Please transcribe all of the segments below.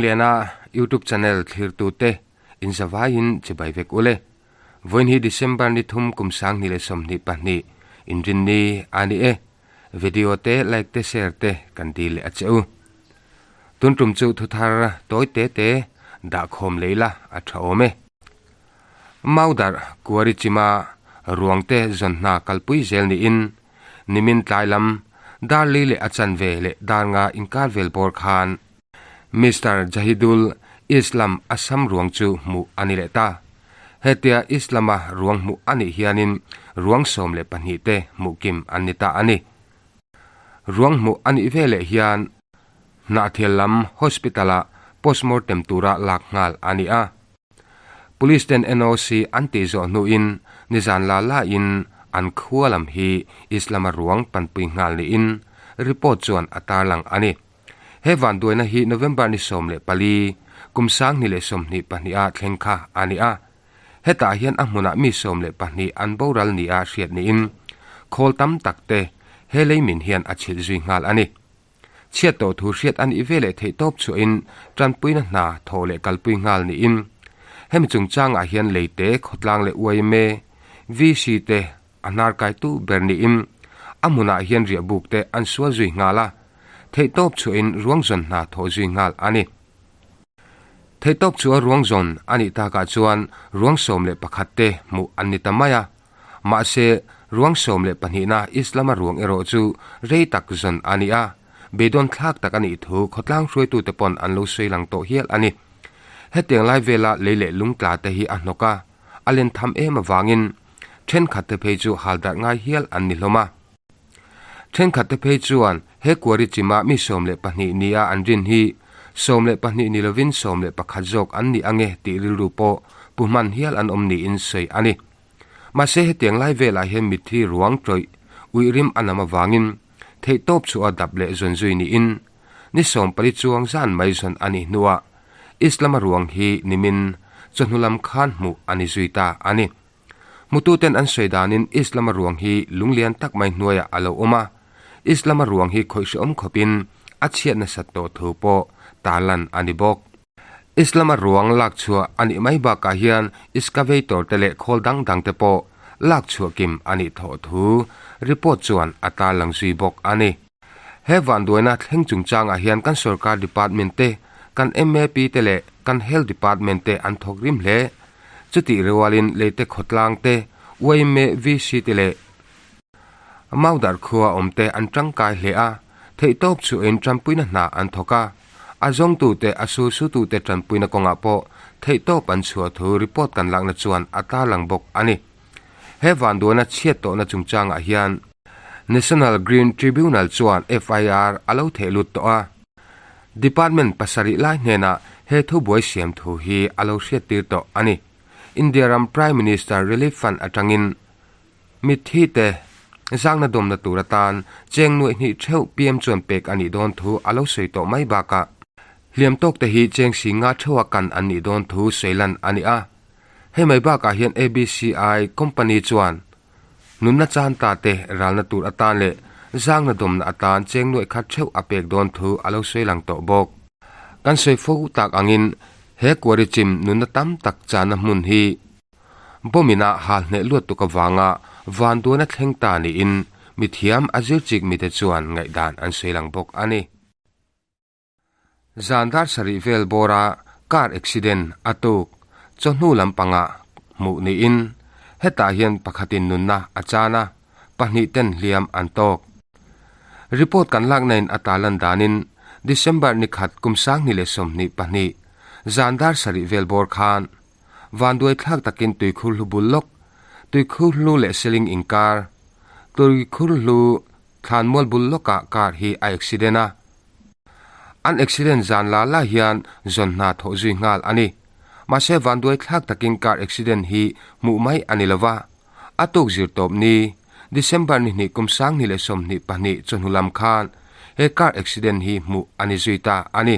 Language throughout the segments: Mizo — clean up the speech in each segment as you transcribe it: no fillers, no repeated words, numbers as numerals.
Rumliana YouTube channel thlirtute inzavaiin chibai vek ule. Vawiin hi December ni thum kum 2022 inrinni a ni e. Video te like te share te kan dil leh a che u. Tun tum chu thuthar tawi te te dah khawm lei la a tha awm e. Maudarh kuari chima ruang te zawn hna kalpui zel niin nimin tlai lam dar li leh a chanve leh dar nga inkar vel bawr khan Mister Jahidul Islam Assam ruang chu hmuh a ni leh ta. Hetia Islam-a ruang hmuh a nih hianin ruang 12 te hmuh kim an ni ta a ni. Ruang hmuh a nih veleh hian Hnahthial lam Hospital-ah postmortem tura lak nghal a ni a. Police ten NOC an tih zawh hnuin nizan la lain an khua lam hi Islam-a ruang panpui nghal niin report chuan a tarlang a ni. He vanduaina hi November ni 14, kum 2022 a thleng kha a ni a. Hetah hian a hmunah mi 12 an boral nia hriat niin khawl tam tak te he leimin hian a chhilh zui nghal a ni. Chhiat tawh thu hriat a nih ve leh theih tawp chhuahin tanpuina hna thawh leh kalpui nghal niin hemi chungchangah hian leite khawtlang leh yma, VC te a hnar kaitu ber niin a hmunah hian riahbuk te an sual zui nghal a, theih tawp chhuahin ruang zawn hna thawh zui nghal a ni. Theih tawp chhuah ruang zawn a nih takah chuan ruang 11 te hmuh an ni ta mai a. Mahse, ruang 12na Islam-a ruang erawh chu rei tak zawn a ni a, beidawn thlak tak a nih thu khawtlang hruaitute pawn an lo sawi lang tawh hial a ni. Hetiang lai vela lei leh lung tla te hi a hnawk a, a len tham em avangin thenkhat te phei chu hal darh ngai hial an ni hlawm a. Thenkhat te phei chuan he kuari chima mi 12 nia an rin hi 12 ni lovin 11 zawk an ni ange tih rilru pawh pu hman hial an awm niin sawi a ni. Mahse hetiang lai velah hian mitthi ruang tawih uih rim a nam avangin theihtawp chu a dap leh zawn zui niin ni 14 chuang zan mai zawn a nih hnuah Islam-a ruang hi nimin chawhnu lam khan hmuh a ni zui ta a ni. Hmututen an sawi danin Islam-a ruang hi lunglian tak mai hnuaiah a lo awm a, Islam-a ruang hi khawih hrehawm khawpin a chhiat nasat tawh thu pawh tarlan a ni bawk. Islam-a ruang lak chhuah a nih mai bakah hian excavator te leh khawl dang dang te pawh lak chhuah kim a nih thawh thu report chuan a tarlang zui bawk a ni. He vanduaina thleng chungchangah hian kan sorkar department te, kan MAP te leh kan health department te an thawk rim hle. Chutih rualin leite khawtlang te, yma, VC te leh Maudar khua awm te an tangkai hle a, theihtawp chhuahin tanpuina hna an thawk a. A zawngtute, a sulsutute tanpuina kawngah pawh theihtawp an chhuah thu report kan lakna chuan a tarlang bawk a ni. He vanduaina chhiat tawhna chungchangah hian National Green Tribunal chuan FIR a lo theh lut tawh a. Department pasarih lai hnenah he thubuai siam thu hi a lo hriattir tawh a ni. India ram Prime Minister Relief Fund atangin Mitthi te zangna dawmna tur atan cheng nuaih hnih theuh PM chuan pek a nih dawn thu a lo sawi tawh mai bakah hliam tawk te hi cheng si nga theuha kan an nih dawn thu sawi lan a ni a. Hei mai bakah hian ABCI company chuan nunna chan ta te ralna tur atan leh zangna dawmna atan cheng nuaih khat theuh a pek dawn thu a lo sawi lang tawh bawk. Kan sawi fo tak angin he kuari chim nunna tam tak channa hmun hi Bomina hal hneh luat tuk avanga vanduaina thleng ta niin mithiam a zir chik mite chuan ngaihdan an sawi lang bawk a ni. Zan dar sarih vel bawra car accident a tuk chawhnu lampangah hmuh niin hetah hian pakhatin nunna a chan a, pahnih ten hliam an tawk. Report kan lakna in a tarlan danin December ni khat kum 2022 zan dar sarih vel bawr khan Vanduai thlak takin tuikhur hlu bul lawk, tuikhur hlu leh seling inkar, tuikhur hlu thlanmual bul lawkah car hi a accident a. An accident zan la la hian zawn hna thawh zui nghal a ni. Mahse vanduai thlak takin car accident hi hmuh mai a ni lova. A tuk zir tawp ni, December ni hnih kum 2022 chawhnu lam khan he car accident hi hmuh a ni zui ta a ni.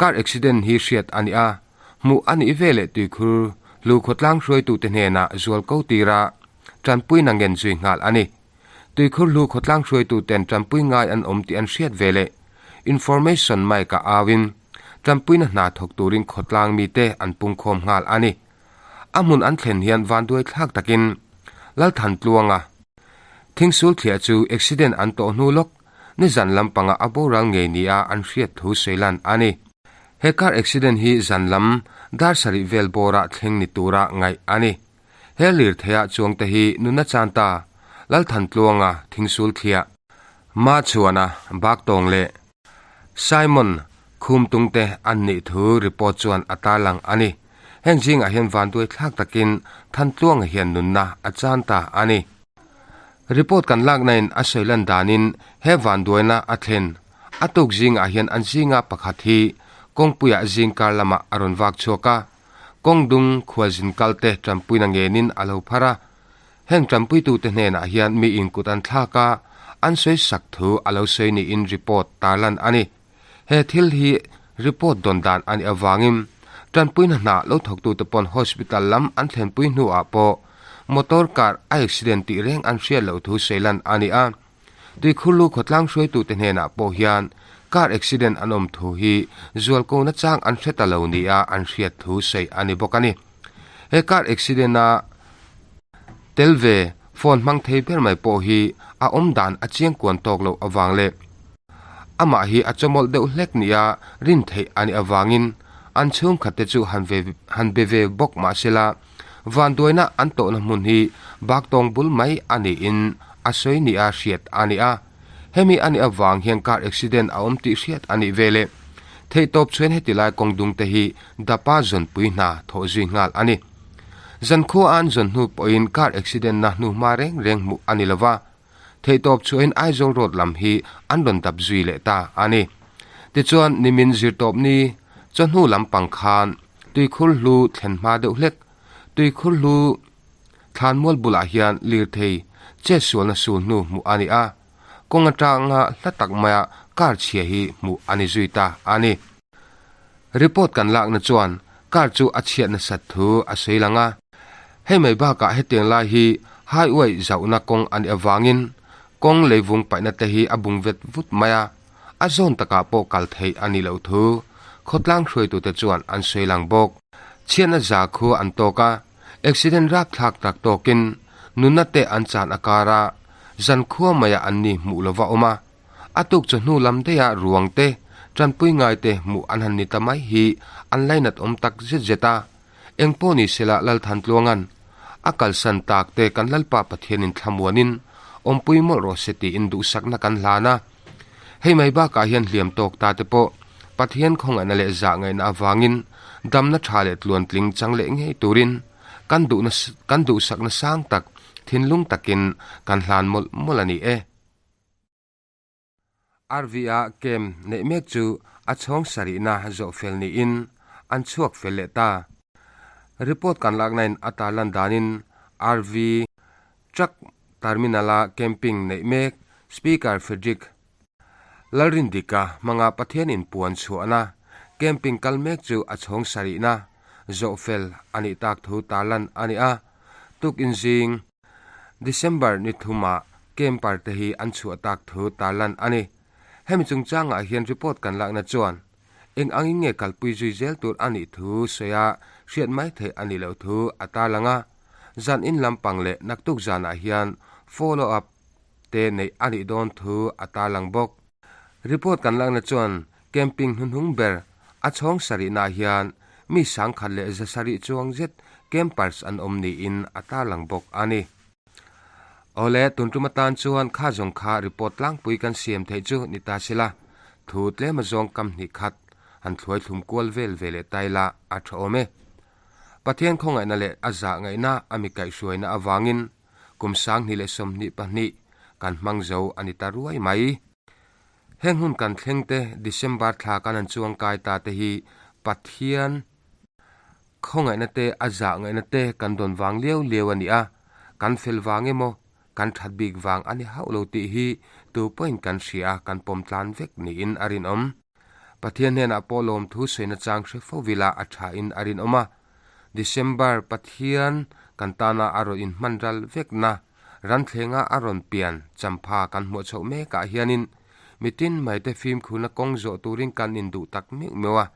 Car accident hi hriat a ni a. Hmuh a nih veleh tuikhur hlu khawtlang hruaitute hnenah zual ko tira tanpui na ngen zui nghal a ni. Tuikhur hlu khawtlang hruaituten tanpui ngai an awm tih an hriat veleh information mic-ah auin Tanpuina hna thawk turin khawtlang mite an pungkhawm nghal a ni. A hmun an thlen hian vanduai thlak takin Lalthantluanga thingsul thliah chu accident an tawh hnu lawk nizan lampanga a boral ngei nia an hriat thu sawi lan a ni. He car accident hi zan lam dar sarih vel bawrah thleng ni tura ngaih a ni. He lirtheia chuangte hi nuna chanta Lalthantluanga thingsul thliah Machhuana Baktawng leh Simon Khumtungte an nih thu report chuan a tarlang a ni. Heng zingah hian vanduai thlak takin Thantluanga hian nunna a chan ta a ni. Report kan laknain a sawi lan danin he vanduaina a thlen a tuk zingah hian an zinga pakhat hi kawngpuiah zingkar lamah a rawn vak chhuak a, kawng dung khualzin kalte tanpuina ngenin a lo phar a. Heng tanpuitute hnenah hian mi inkut an thlak a, an sawi sak thu a lo sawi niin report tarlan a ni. He thil hi report dawn dan a nih avangin tanpuina hna lo thawktute pawn hospital lam an thlenpui hnuah pawh motor car a accident tih reng an hriat loh thu sawi lan a ni a. Tuikhurlu khawtlang hruaitute hnenah pawh hian car accident an awm thu hi zualkona chang an hre ta lo nia an hriat thu sawi a ni bawk a ni. He car accident a tel ve phone hmang thei ber mai pawh hi a awm dan a chiang kuan tawk loh avang leh amah hi a chawmawlh deuh hlek nia rin theih a nih avangin an chhungkhat te chu han ve han be ve bawk mahsela vanduaina an tawhna hmun hi baktawng bul mai a niin a sawi nia hriat a ni a. Hemi a nih avang hian car accident a awm tih hriat a nih veleh theihtawp chhuain heti lai kawng dung te hi dapa zawnpui hna thawh zui nghal a ni. Zankhua an zawn hnu pawhin car accident na hnuhma reng reng hmuh a ni lova, theihtawp chhuahin Aizawl road lam hi an rawn dap zui leh ta a ni. Tichuan nimin zirtawp ni chawhnu lampang khan tuikhur hlu thlen hma deuh hlek tuikhur hlu Thlanmual bulah hian lirthei chetsualna sul hnu hmuh a ni a, kawng atanga hla tak maia car chhia hi hmuh a ni zui ta a ni. Report kan lakna chuan car chu a chhiat nasat thu a sawi lang a, hei mai bakah hetiang lai hi highway zauhna kawng a nih avangin kawng leivung paihna te hi a bung vet vut mai a, a zawn takah pawh kal theih a nih loh thu khawtlang hruaitute chuan an sawi lang bawk. Chhiatna za khu an tawk a. Accident rapthlak tak tawkin nunna te an chan a kar a, zankhua maiah an ni hmuh lova awm a. A tuk chawhnu lam daiha ruang te, tanpui ngai te hmuh an han ni ta mai hi an lainat awm tak zet zet a. Engpawh ni sela Lalthantluanga'n a kalsan tak te kan Lalpa Pathianin thlamuanin awmpui mawlh rawh se tiin duhsakna kan hlan a. Hei mai bakah hian hliam tawk ta te pawh Pathian khawngaihna leh zah ngaihna avangin damna tha leh tluantling chang leh ngei turin kan duhna kan duhsakna sang tak thinlung takin kan hlan mawlh mawlh a ni e. RV-a camp neih mek chu a chhawng sarihna zawh fel niin an chhuak fel leh ta. Report kan laknain a tarlan danin RV Truck Terminal-a camping neih mek Speaker Frederick Lalrindika hmanga Pathian inpuan chhuahna camping kal mek chu a chhawng sarihna zawh fel a nih tak thu tarlan a ni a. Tukin zing December ni thumah camper te hi an chhuah tak thu tarlan a ni. Hemi chungchangah hian report kan lakna chuan eng angin nge kalpui zui zel tur a nih thu sawi a hriat mai theih a nih loh thu a tarlang a. Zan in lampang leh naktuk zanah hian follow up te neih a nih dawn thu a tarlang bawk. Report kan lakna chuan camping hnuhnung ber a chhawng sarihnaah hian mi sangkhat leh za sarih chuang zet campers an awm niin a tarlang bawk a ni. Awle, tun tum atan chuan kha zawng kha report tlangpui kan siam theih chu ni ta sela, thu tlem azawng kam hnih khat han thluai thlum kual vel ve leh ta ila a tha awm e. Pathian khawngaihna leh a zah ngaihna a mi kaihhruaina avangin Kum 2022 kan hmang zo a ni ta ruai mai. Heng hun kan thleng te December thla kan han chuang kai ta te hi Pathian khawngaihna te a zah ngaihna te kan dawn vang liau liau a ni a, kan fel vang emaw kan that bik vang a ni hauh lo tih hi tu pawhin kan hria a kan pawm tlan vek niin a rinawm. Pathian hnenah pawh lawmthu sawina chang hre fo vila a thain a rinawm a. December Pathian kan tana a rawn inhman ral vekna ranthlenga a rawn pian champha kan hmuah chhoh mekah hianin mitin maite fimkhurna kawng zawh turin kan induh tak meuh meuh a.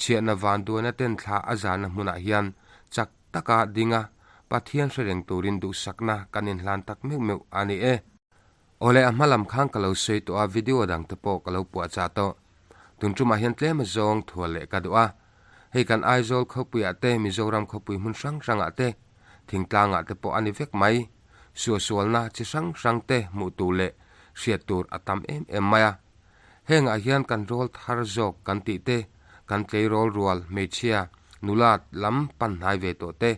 Chhiahna vanduaina ten thla a zarna hmunah hian chak taka dinga Pathian hre reng turin duhsakna kan inhlan tak meuh meuh a ni e. Awle a hma lam khan ka lo sawi tawh a video dang te pawh ka lo puahchah tawh. Tun tumah hian tlem a zawng thual leh ka duh a. Hei kan Aizawl khawpuiah te Mizoram khawpui hmun hrang hrangah te thingtlangah te pawh a ni vek mai. Suahsualna chi hrang hrang te hmuh tur leh hriat tur a tam em em mai a. Hengah hian kan rawl thar zawk kan tih te, kan tleirawl rual hmeichhia nula lam pan hnai ve tawh te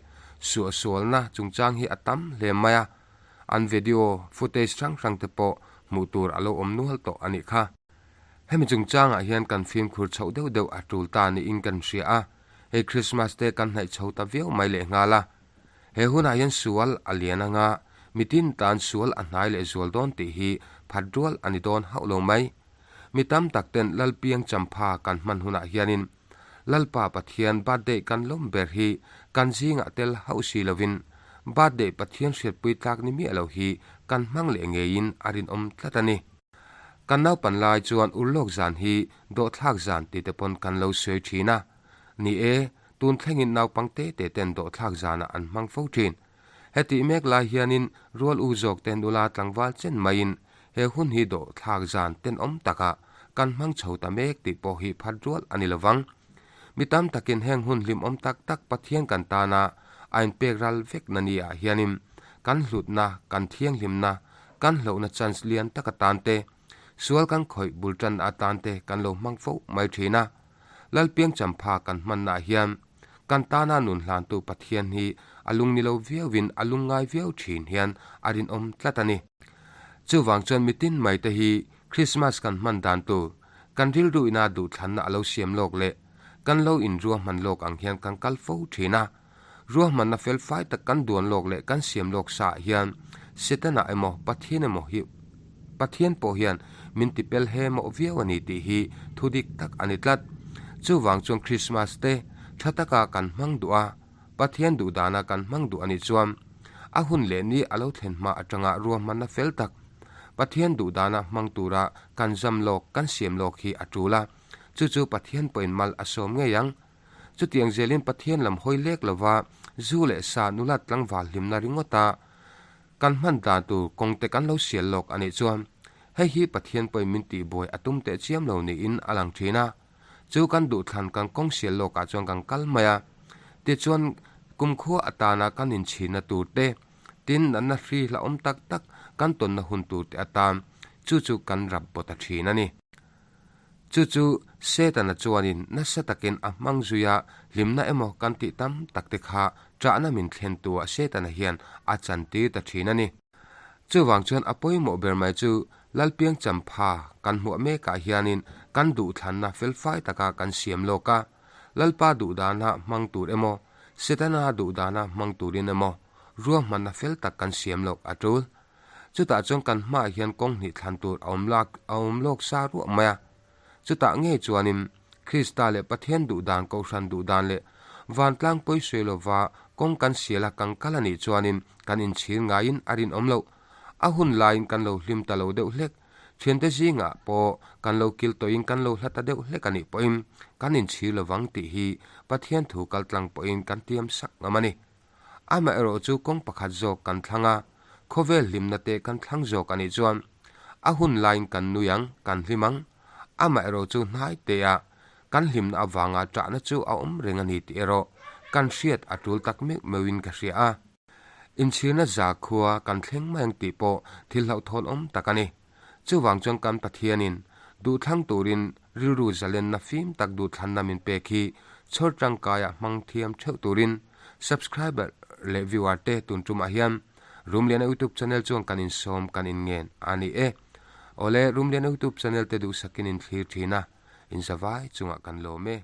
suahsualna chungchang hi a tam hle mai a. An video footage hrang hrang te pawh hmuh tur a lo awm nual tawh a nih kha. Hemi chungchangah hian kan fimkhur chhoh deuh deuh a tul ta niin kan hria a, hei Christmas te kan hnaih chho ta viau mai leh nghal a. He hunah hian sual a lian anga mitin tan sual a hnai leh zual dawn tih hi phat rual a ni dawn hauh lo mai. Mi tam tak ten Lalpiang champha kan hman hunah hianin Lalpa Pathian birthday kan lawm ber hi kan zingah tel hauh si lovin birthday Pathian hriatpui tlak ni miah lo hi kan hmang leh ngeiin a rinawm tlat a ni. Kan naupan lai chuan urlawk zan hi dawhthlak zan ti te pawn kan lo sawi thin a. Ni e, tun thlengin naupang te te ten dawhthlak zanah an hmang fo thin. Hetih mek lai hianin rual u zawk te nula tlangval chen maiin he hun hi dawhthlak zan tenawm takah kan hmang chho ta mek tih pawh hi phat rual a ni lovang. Mi tam takin heng hun hlimawm tak tak Pathian kan tana a inpek ral vek na ni ah hianin kan hlutna, kan thianghlimna, kan hlauhna chance lian tak atan te, sual kan khawih bul tan atan te kan lo hmang fo mai thin a. Lalpiang champha kan hmannaah hian kan tana nun hlantu Pathian hi a lung ni lo viauin a lung ngai viau thin hian a rinawm tlat a ni. Chuvang chuan mitin mai te hi Krismas kan hman dan tur, kan rilru ina duhthlanna a lo siam lawk leh kan lo inruahman lawk ang hian kan kal fo thin a. Ruahmanna fel fai tak kan duan lawk leh kan siam lawk sa ah hian Setana emaw Pathian emaw hi Pathian pawh hian min ti pel he mawh viau a ni tih hi thu dik tak a ni tlat. Chuvang chuan Krismas te tha taka kan hmang duh a, Pathian duh dana kan hmang duh a nih chuan a hun leh ni a lo thlen hma atanga ruahmanna fel tak Pathian duh dana hmang tura kan zam lawk kan siam lawk hi a tul a, chu chu Pathian pawhin mal a sawm ngei ang. Chutiang zelin Pathian lam hawi lek lova zu leh sa nulat tlangval hlimna ringawta kan hman dan tur kawngte kan lo sial lawk a nih chuan hei hi Pathian pawhin min tihbuai a tum teh chiam lo niin a lang thin a. Chu kan duhthlan kan kawng sial lawkah chuan kan kal mai a. Tichuan kumkhua atana kan inchhirna tur te, tin natna hri hlauhawm tak tak kan tawnna hun tur te atan chu chu kan rap baw ta thin a ni. Chu chu Setana chuanin nasa takin a hmang zui a, hlimna emaw kan tih tam tak te kha ṭahna min thlentuah Setana hian a chantir ta ṭhin a ni. Chuvang chuan a pawimawh ber mai chu Lalpiang champha kan hmuah mekah hianin kan duhthlanna felfai taka kan siam lawk a, Lalpa duhdana hmang tur emaw, Setana duhdana hmang turin emaw ruahmanna fel tak kan siam lawk a ṭul. Chutah chuan kan hmaah hian kawng hnih thlan tur a awm lak a awm lawk sa ruah mai a. Chutah ngei chuanin Krista leh Pathian duh dan Kohhran duh dan leh vantlang pawi sawi lova kawng kan sial a kan kal a nih chuanin kan inchhir ngaiin a rinawm loh. A hun laiin kan lo hlim ta lo deuh hlek. Thiante zingah pawh kan lo kil tawhin kan lo hla ta deuh hlek a nih pawhin kan inchhir lovang tih hi Pathian thu kaltlang pawhin kan tiam sak ngam a ni. Amaherawh chu kawng pakhat zawk kan thlang a, khawvel hlimna te kan thlang zawk a nih chuan a hun laiin kan nui ang, kan hlim ang. Amaherawh chu hnai teah kan hlimna avanga ṭahna chu a awm reng a ni tih erawh kan hriat a ṭul tak meuh meuhin ka hria a. Inchhirna zakhua kan thleng mai ang tih pawh thil hlauhthawn awm tak a ni. Chuvang chuan kan Pathianin duhthlang turin rilru zalenna fim tak duhthlanna min pek hi chhawr tangkaia hmang thiam theuh turin subscriber leh viewer te tun tumah hian Rumliana YouTube channel chuan kan insawm kan inngen a ni e. Awle Rumliana YouTube channel te duhsakin in thlir thin a, inzavai chungah kan lawm e.